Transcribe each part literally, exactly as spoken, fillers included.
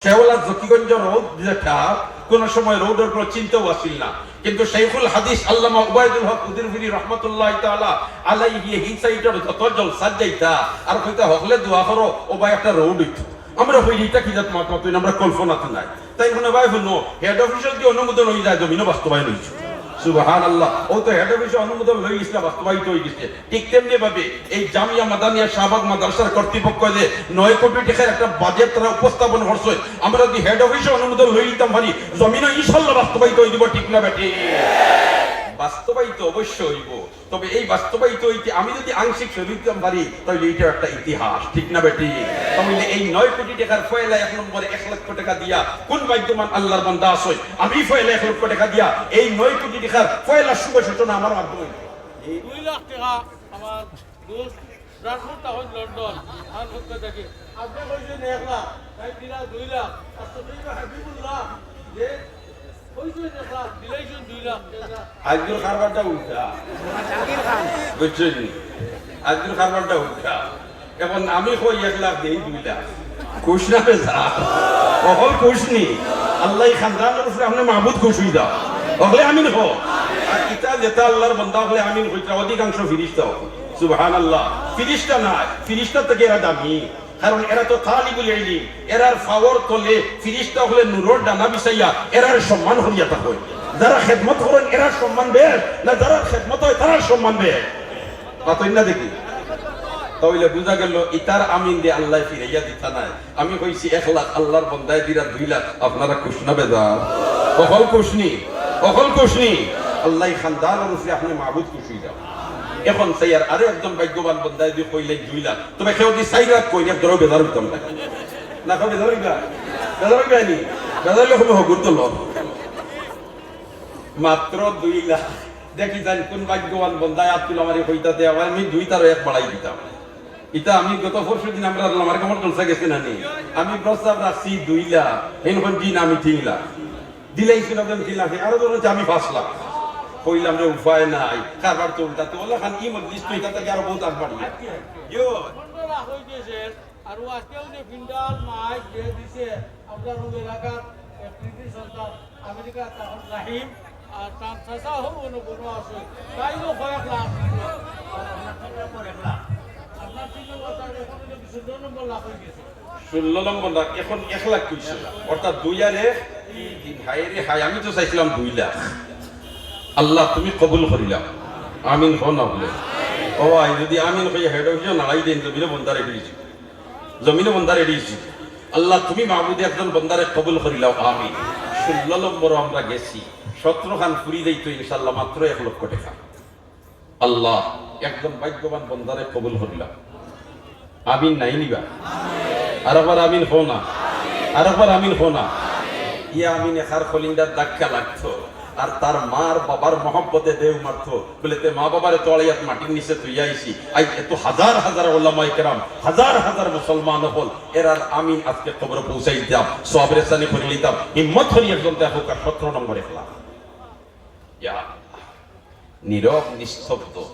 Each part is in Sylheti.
শেওলা জকিগঞ্জ রোড যেটা, কোনো সময় রোডর কোনো চিন্তাও আছিল না, কিন্তু শেখুল হাদিস আল্লামা উবায়দুল হক উদিরপুরি রহমতুল্লাহ তাআলা আলাইহি হি সাইডর যত জলসাত যাইতা আর কইতা, "হকলে দোয়া করো, ও ভাই একটা রোড অইতো।" আমরা কই, "ইটা কি জাত মাত মাতইন, আমরা কল্পনাত নাই।" তাইন কইন, "ভাই হুনো, হেড অফিসর যে অনুমোদন অই যায়, জমিনো বাস্তবায়ন অইছে।" সুবহানাল্লাহ। ও তো হেড অফিসর অনুমোদন লই গেছে, বাস্তবায়িত অই গেছে। ঠিক তেমনি ভাবে এই জামিয়া মাদানিয়া শাহবাগ মাদ্রাসার কর্তৃপক্ষ যে নয় কোটি টেকার একটা বাজেট তারা উপস্থাপন করছে, আমরা যদি হেড অফিসর অনুমোদন লই নিতাম পারি, জমিনো ইনশাল্লাহ বাস্তবায়িত অই দিব, ঠিক না বেঠিক? বাস্তবায়িত অবশ্য অইব, তবে এই বাস্তবায়িত অইতে আমি যদি আংশিক শরিক অইতাম পারি, তাইলে ইটা একটা ইতিহাস, ঠিক না বেঠিক? তাইলে এই নয় কোটি টেকার পয়লা এক নম্বরে এক লক্ষ টেকা দিয়া কোন ভাগ্যবান আল্লার বান্দা আছইন? আমি পয়লা এক লক্ষ টেকা দিয়া এই নয় কোটি টেকার পয়লা শুভ সূচনা আমার মাধ্যমে। দুই লাখ টেকা আমার দোস্ত, যার মুখ তখন লন্ডন, তার পক্ষ থেকে। আপনি কইছেন এক লাখ, তাই দিলা দুই লাখ। আর তো হাবিবুল্লাহ, যে কইছেন এক লাখ, দিলাইছেন দুই লাখ টেকা। আজকের কারবারটা উল্টা। বুঝছেন নি? আজকের কারবারটা উল্টা। এখন আমি কই এক লাখ দেই দুই লাখ। খুশ না বেজার? অকল খুশ নি? আল্লাহ খানদানর উপরে আপনি মাবুদ খুশ অই যাও। অকলে আমিন কও। আর ইতা যেতা আল্লার বান্দা অকলে আমিন কইতা, অধিকাংশ ফিরিস্তা অকল। সুবহানাল্লাহ। ফিরিস্তা নায়, ফিরিস্তা থাকি এরা দামি। কারণ এরা তো তালিবুল ইলম, এরার পাওর তলে ফিরিস্তা অকলে নূরর ডানা বিছাইয়া এরার সম্মান করিয়া থাকইন। যারা খেদমত করইন এরার সম্মান বেশ, না যারার খেদমত অয় তারার সম্মান বেশ? মাতইন না দেখি। তাইলে বুঝা গেল, ইতার আমিন দে আল্লায় ফিরাইয়া দিতা নায়। আমি কইছি এক লাখ, আল্লার বান্দায় দিরা দুই লাখ, আপনারা খুশ না বেজার? অকল খুশ নি, অকল খুশ নি। আল্লাহ খানদানর উপরে আপনি মাবুদ খুশ অই যাও। এখন চাইয়ার আরো একজন ভাগ্যবান বান্দায় যদি কইলে দুই লাখ, তবে কেউ যদি চাইর লাখ কইন, এক ধরো বেজার অইতাম না। না, কেউ বেজার অইবা? বেজার অইবা নি? বেজার অইলে কমে হগুর তো লও। মাত্র দুই লাখ। দেখি যাইন কোন ভাগ্যবান বান্দায় আত তুলা মারি কইতা দে, আমার আমি দুই তারও এক বাড়াই দিতাম। ইতা আমি গত পরশু দিন আমরা আমার কেমন জলসা গেছে না নি? আমি প্রস্তাব রাখছি দুই লাখ, এখন জি না আমি তিন লাখ। দিলাইছিল একজন তিন লাখ, আরো ধরো যে আমি পাঁচ লাখ। কইলাম যে উপায় নাই, কারবার তো উল্টা, তো ওলা খান ই মজলিস তো ইটা থাকি আরো বহুত আগবাড়ি। ইয়ো। পনেরো লাখ অই গেছে, আর ও আজকে উনি ফিন্ডাল মাইক দিয়ে দিছে, আপনার ওই এলাকার এক কৃতি সন্তান আমেরিকা তখন রাহিম, আর তার চাচা হোক কোনো বড় আছে, তাইও কয়েক লাখ। আপনার তিন নম্বর তার এখন হলো কি ষোলো নম্বর লাখ অই গেছে। ষোলো নম্বর লাখ, এখন এক লাখ কইছে। অর্থাৎ দুই আর এক, তিন, তিন। হায় রে হায়, আমি তো চাইছিলাম দুই লাখ। আল্লাহ, তুমি কবুল করিলাও। আমিন কও না অকলে। ও ভাই, যদি আমিন কই হেড অফিসও নাড়াই দেন, জমিনো বন্দা রেডি অইছি। জমিনো বন্দা রেডি অইছি। আল্লাহ, তুমি মাবুদে একজন বন্দারে কবুল করিলাও। আমিন। ষোলো নম্বরও আমরা গেছি। সতেরো খান ফুরি যাইতো ইনশাআল্লাহ, মাত্র এক লক্ষ টেকা। আল্লাহ, একজন ভাগ্যবান বন্দারে কবুল করিলাও। আমিন নাই নিবা? আরেকবার আমিন কও না। আরেকবার আমিন কও না। ইয়া আমিন একার কলিজাত ধাক্কা লাগতো। আর তার মার বাবার মহব্বতে ঢেউ মারতো। বলে, "তে মা বাবারে তো আড়াইয়াত মাটির নিচে থইয়া আইছি। আইজ এত হাজার হাজার ওলামায়ে কেরাম, হাজার হাজার মুসলমান অকল, এরার আমিন আজকে কবরে পৌঁছাই দিতাম, সওয়াব রেসানি করি নিতাম।" হিম্মত করি একজন দেখো, সতেরো নম্বর এক লাখ। ইয়া আল্লাহ। নীরব নিস্তব্ধ।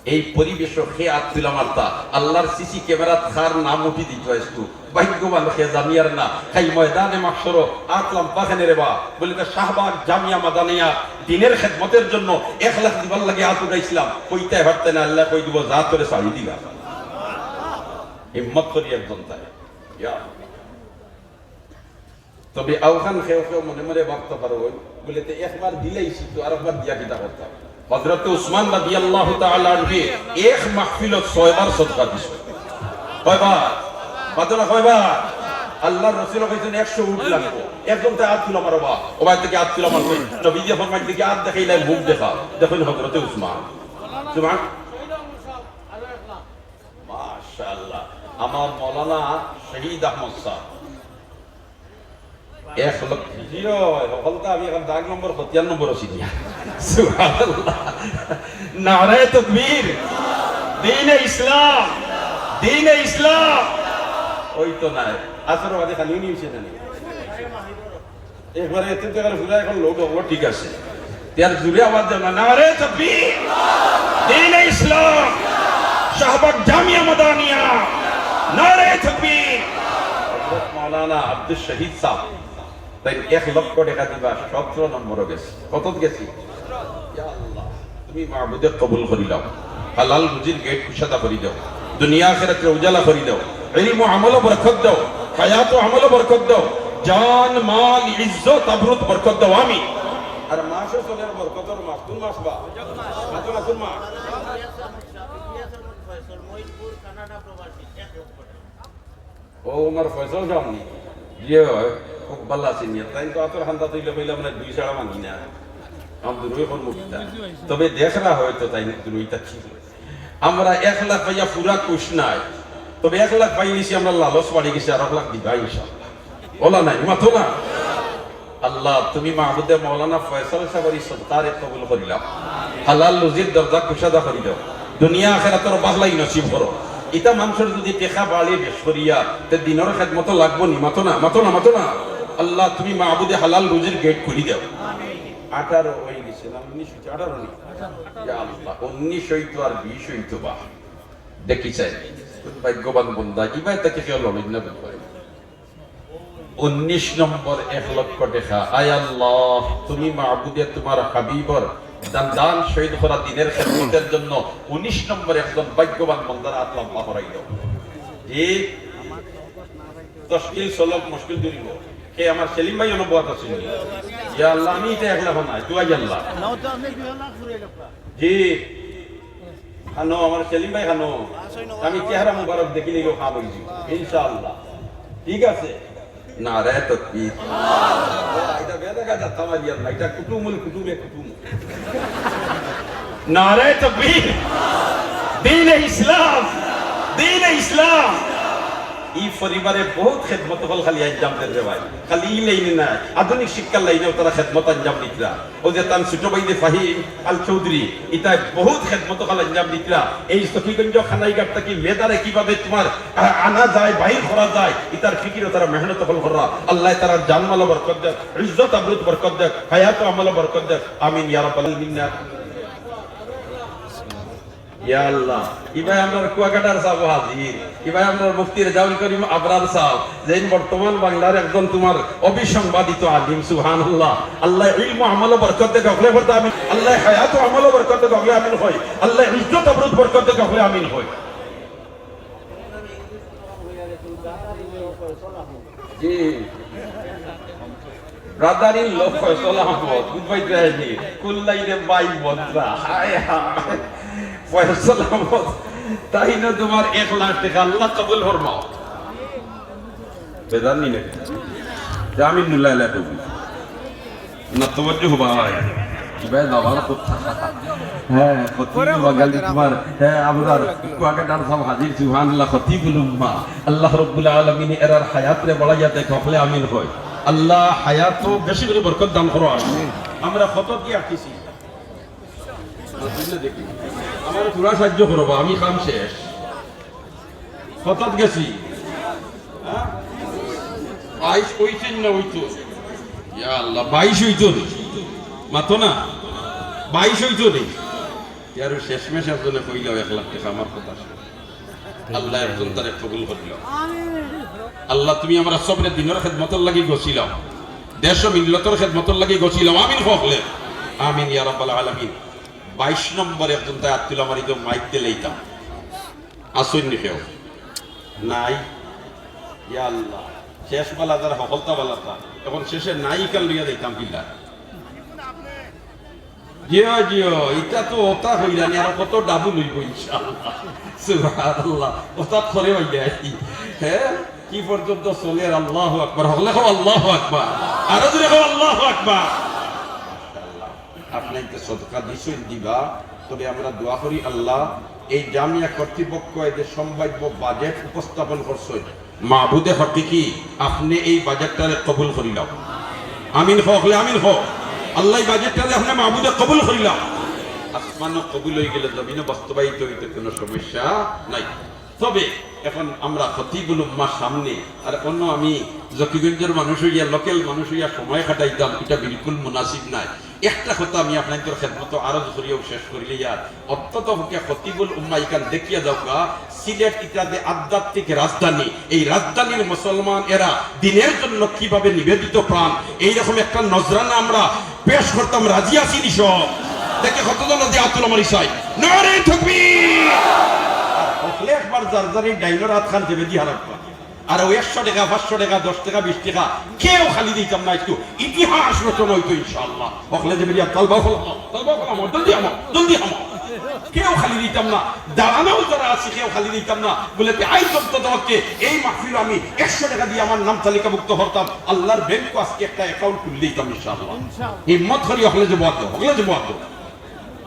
এই পরিবেশও কে আত তুলা মারতা? আল্লাহর সিসি ক্যামেরাত কার নাম উঠি দিত আইজকু। ভাগ্যবান কে জানিয়ার না। খাই ময়দানে মাহশরও আত লাম্বা কেনে রে বা। বলে, "তা শাহবাগ জামিয়া মাদানিয়া দ্বীনের খেদমতের জন্য এক লাখ দিবার লাগি আত উঠাইছিলাম।" কইতায় পারতায় না, আল্লায় কই দিবো, "যা তোরে ছাড়ি দিলাম।" হিম্মত করি একজন তাই। ইয়া। তবে অউখান কেউ কেউ মনে মনে ভাবতা পারো, বলে, "তে একবার দিলাইছি তো, আরেকবার দিয়া কিতা করতাম?" হযরতে উসমান রাদিয়াল্লাহু তাআলা আনহু এক মাহফিলত ছয়বার সদকা দিছে। কয়বার? মাতো না, কয়বার? আল্লাহর রাসূলে কইছইন, "একশো উট লাগবো।" একজন তাই আত তুলা মারো বা, ও ভাই থেকে আত তুলা মারো। নবীজি ফরমাইন, "দেখি আত দেখাইলে মুখ দেখাও।" দেখইন হযরতে উসমান। সুবহান-, মাশাআল্লাহ। আমার মাওলানা শহীদ আহমদ সাহেব। এক লক্ষ, জি অয়, হকলতা আমি এখন দাগ নম্বর, খতিয়ান নম্বর আছি দিয়া। সুবহানাল্লাহ। নারায়ে তাকবীর। দ্বীনে ইসলাম। দ্বীনে ইসলাম। ওই তো নাই। আসর বাদে খালি উনি হইছে না নি? একবারে এতে তো এখানে পুরা এখন লোড হবো, ঠিক আছে। ইয়ার জুরে আওয়াজ দেও না। নারায়ে তাকবীর। দ্বীনে ইসলাম। শাহবাগ জামিয়া মাদানিয়া। নারায়ে তাকবীর। মাওলানা আব্দুস শহীদ সাহেব, তাইন এক লক্ষ টেকা দিবা, সতরো নম্বরো গেছে। কতত গেছে? ইয়া আল্লাহ, তুমি মাবুদে কবুল করি লও, হালাল রুজির গেট কুশাদা করি দেও, দুনিয়া আখিরাতরে উজালা করি দেও, ইলম ও আমলো বরকত দেও, হায়াত ও আমলো বরকত দেও, জান, মাল, ইজ্জত, আবরুত বরকত দেও। আমিন। আর মাসও চলের বরকতর মাস। কোন মাস বা? মাসও না, কোন মাস? ও আমার ফয়সল সাহেব নি? জি অয়, খুব ভালা আছি নি। তাইন তো আতর হান্দা তৈলে পাইলে আমরা দুই ছাড়া মানি না। আমার দূরই কোন মুখটা। তবে দেখরা হয়তো তাইন দূরই থাকি। আমরা এক লাখ পাইয়া পুরা খুশ নায়। তবে এক লাখ পাই নিছি, আমরা লালচ বাড়ি গেছে, আর এক লাখ দিবা ইনশাআল্লাহ। ওলা নাই, মাতো না। আল্লাহ, তুমি মাবুদে মাওলানা ফয়সল সাহেবর এই সদকারে কবুল করি লও। হালাল রুজির দরজা কুশাদা করি দেও। দুনিয়া আখিরাতর ভালাই নসিব করো। ইতা মানষর যদি টেকা বাড়ে বেশ করিয়া, তে দিনর খেদমতো লাগবো নি? মাতো না, মাতো না, মাতো না। আল্লাহ, তুমি মাবুদে হালাল রুজির গেট খুলি দেও। আঠারো অই গেছে না, উনিশ অইছে, আঠারো নি? ইয়া আল্লাহ, উনিশ অইতো আর বিশ অইতো বা। দেখি চাই, কোন ভাগ্যবান বন্দা, ইবায় তাকে কেউ লড়েন না বলবে। উনিশ নম্বর এক লক্ষ টেকা। আয় আল্লাহ, তুমি মাবুদে তুমার হাবিবর দান, দান শহীদ করা দিনের খেদমতের জন্য উনিশ নম্বর একজন ভাগ্যবান বন্দার আত লম্বা করাই দাও। জি, তশকিল সলব মুশকিল দূর অইবো। কে আমার সেলিম ভাই অনুবাদ আছে? ইয়া আল্লাহ, আমি ইতা একলা নাই, দোয়াই আল্লাহ। জি, খানো, আমার সেলিম ভাই খানো। আমি চেহারা মুবারক দেখিলে কেউ খাম অইছি, ইনশাআল্লাহ। ঠিক আছে? নারায়ে তাকবীর। ইটা বেদাগা যাত্রা মারিয়ার না, ইটা কুটুমুল কুটুমে কুটুম। নারায়ে তাকবীর। দ্বীনে ইসলাম, দ্বীনে ইসলাম। ই পরিবারে বহুত খেদমত অকল খালি আঞ্জাম দের রে ভাই। খালি ই লাইনে নায়, আধুনিক শিক্ষার লাইনেও তারা খেদমত আঞ্জাম দিতরা। অউ যে তান ছোট ভাই যে ফাহিম আল চৌধুরী, ইতায় বহুত খেদমত অকল আঞ্জাম দিতরা। এই সখীগঞ্জ খানাইঘাট থাকি মেদারে কিভাবে তুমার, আ, আনা যায়, বাইর করা যায়, ইতার ফিকিরো তারা মেহনত অকল কররা। আল্লায় তারার জানমালো বরকত দেউক, ইজ্জত আবরুত বরকত দেউক, হায়াত ও আমলো বরকত দেউক। আমিন ইয়া রাব্বাল আলামিন। ইয়া আল্লাহ, ইবায় আমরার কুয়াকাটার সাব হাজির, ইবায় আমরার মুফতি রেজাউল করিম আবরার সাব, যেইন বর্তমান বাংলার একজন তুমার অবিসংবাদিত আলিম, সুবহানাল্লাহ। আল্লায় ইলম আমলো বরকত দেউক, হকলে পড়তা আমিন। আল্লায় হায়াত আমলো বরকত দেউক, হকলে আমিন কই। আল্লায় ইজ্জত আবরুত বরকত দেউক, হকলে আমিন কই। জি। Brother in law Faisal Ahmad, good bye দেয়নি। কুল্লাই রে ভাই বদরা। হায় হায়। ফয়সল আহমদ, তাইন তুমার এক লাখ টেকা আল্লাহ কবুল ফরমাও। বেজার নি নাকি? জামিনুল্লাহ আলাইহি। না, তওয়াজ্জু হবা ভাই। ভাই, যাবার কথা। হ্যাঁ, খতিব বাঙালি তোমার, হ্যাঁ, আমরার কুয়াকাটার সাব হাজির, সুবহানাল্লাহ, খতিবুল উম্মাহ। আল্লাহ রাব্বুল আলামিন এরার হায়াতরে বাড়াইয়া দেউক, হকলে আমিন কই। আল্লাহ হায়াতো বেশি করি বরকত দান করো, আমিন। আমরা কত দিয়া আঁকিছি? আমার থুড়া সাহায্য করবা, আমি কাম শেষ। কতত গেছি? হ্যাঁ? বাইশ অইছে না অইতো? ইয়া আল্লাহ, বাইশ অইতো নি? মাতো না? বাইশ অইতো নি? ইয়ার শেষমেশ একজনে কইলাও এক লাখ টেকা, আমার কথা শেষ। আল্লাহ একজন তারে কবুল করিলাও। আল্লাহ তুমি আমরা সবরে দিনর খেদমতর লাগি গছিলাও, দেশ ও মিল্লতর খেদমতর লাগি গছিলাও। আমিন কও হকলে। আমিন ইয়া রাব্বাল আলামিন। বাইশ নম্বর একজন তাই আত তুলা মারি দেও, মাইক দিলাইতাম। আছইন নি কেউ? নাই। ইয়া আল্লাহ, শেষ বালা যার হকলতা বালাতা। এখন শেষে নাই ইখান লইয়া যাইতাম কিলা? জিও, জিও, ইটা তো ওটা হইলা নি, আর কত ডাবল হইব ইনশাআল্লাহ। সুবহানাল্লাহ, ওটা করে হইলে আর কি। হ্যাঁ, কি পর্যন্ত চলে আর আল্লাহু আকবার। হকলে কও আল্লাহু আকবার, আরো জোরে কও আল্লাহু আকবার। আপনি যে সদকা দিছইন দিবা, তবে আমরা দোয়া করি আল্লাহ এই জামিয়া কর্তৃপক্ষ এই যে সম্ভাব্য বাজেট উপস্থাপন করছইন, মাবুদে হকিকি, আপনি এই বাজেটটারে কবুল করিলাও। আমিন কও হকলে, আমিন কও। আল্লাহ এই বাজেটটারে আপনি মাবুদে কবুল করিলাও। আসমানও কবুল হয়ে গেলে জমিনও বাস্তবায়িত হইতে কোনো সমস্যা নাই। তবে এখন আমরা খতিবুল উম্মার সামনে আর অন্য আমি জকিগঞ্জের মানুষ হইয়া, লোকাল মানুষ হইয়া সময় কাটাইতাম, এটা বিলকুল মুনাসিব নাই। একটা কথা আমি আপনাইন্তর খেদমতো আরজ করিয়াউ শেষ করিলিয়ার, অন্তত পক্ষে খতিবুল উম্মাহ ইখান দেখিয়া যাউক্কা, সিলেট ইটা যে আধ্যাত্মিক রাজধানী, এই রাজধানীর মুসলমান এরা দ্বীনের জন্য কিভাবে নিবেদিত প্রাণ, এইরকম একটা নজরানা আমরা পেশ করতাম, রাজি আছি নি সব? দেখি কতজন রাজি, আত তুলো মারি চাই। নারায়ে তাকবীর। আর হকলে একবার যার যার এই ডাইনর আতখান যেবেদি হারাউক্কা। আর অউ একশো টেকা, পাঁচশো টেকা, দশ টেকা, বিশ টেকা, কেউ খালি দিতাম না। একটু ইতিহাস রচনা অইতো ইনশাআল্লাহ। হকলে যেবেদি, তালবা খোলো, তালবা খোলো, আমার জলদি আমার, জলদি আমার। কেউ খালি দিতাম না। দাঁড়ানো যারা আছি, কেউ খালি দিতাম না। বুলে, তে আইজ অন্তত পক্ষে এই মাহফিলো আমি একশো টেকা দিয়া আমার নাম তালিকাভুক্ত করতাম। আল্লার ব্যাংকো আজকে একটা account খুলি দিতাম ইনশাআল্লাহ। হিম্মত করি হকলে জবাব দেও, হকলে জবাব দেও।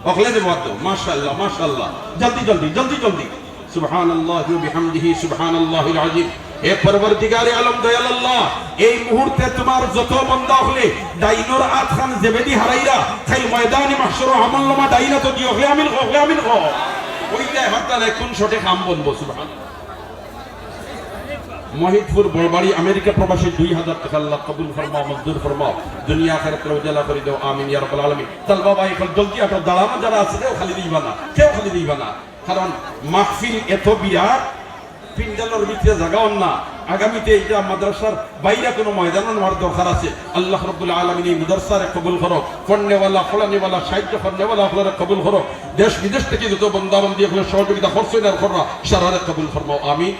হকলে জবাব দেও। মাশাআল্লাহ, মাশাআল্লাহ। জলদি, জলদি, জলদি, জলদি। সুবহানাল্লাহি ওয়া বিহামদিহি, সুবহানাল্লাহিল আযীম। হে পরওয়ারদিগারে আলম, দয়াল আল্লাহ, এই মুহূর্তে তুমার যত বান্দা অকলে ডাইনর আতখান যেবেদি হারাইরা, কাইল ময়দানে মাহশরো আমলনামা ডাইন আতো দি, হকলে আমিন কও, হকলে আমিন কও। অউ যে হাতটা নাই, কুন শটে কাম বনবো, সুবহান। মহিদপুর বড়বাড়ি আমেরিকা প্রবাসী দুই হাজার টেকা আল্লাহ কবুল ফরমাও, মঞ্জুর ফরমাও, দুনিয়া আখিরাতরে উজালা করি দেও, আমিন ইয়া রাব্বাল আলামিন। তালবা ভাই অকল জলদি আটো, দাঁড়ানো যারা আছি কেউ খালি দিবা না, কেউ খালি দিবা না। কারণ মাহফিল এত বিরাট, পিন্ডালর ভিতরে জাগা অর না। আগামীতে ইটা মাদ্রাসার বাইরে কুনু ময়দানো নেওয়ার দরকার আছে। আল্লাহ রাব্বুল আলামিন এই মাদ্রাসারে কবুল করো, পড়নেওয়ালা, পড়ানেওয়ালা, সাহায্য করনেওয়ালা অকলরে কবুল করো। দেশ বিদেশ থাকি যত বান্দা বান্দি অকলে সহযোগিতা করছইন আর কররা, সারারে কবুল ফরমাও, আমিন।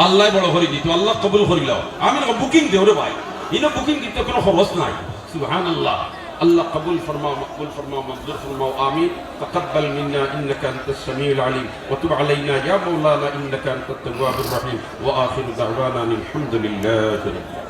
আল্লায় বড় করি দিতো, আল্লাহ কবুল করিলাও। আমিন। বুকিং দেও রে ভাই, ইনো বুকিং দিতে কুনু খরচ নাই। সুবহানাল্লাহ। আল্লাহ কবুল ফরমাও, মকবুল ফরমাও, মঞ্জুর ফরমাও, আমিন। تقبل منا إنك أنت السميع العليم وتب علينا يا مولانا إنك أنت التواب الرحيم وآخر دعوانا أن الحمد لله رب العالمين.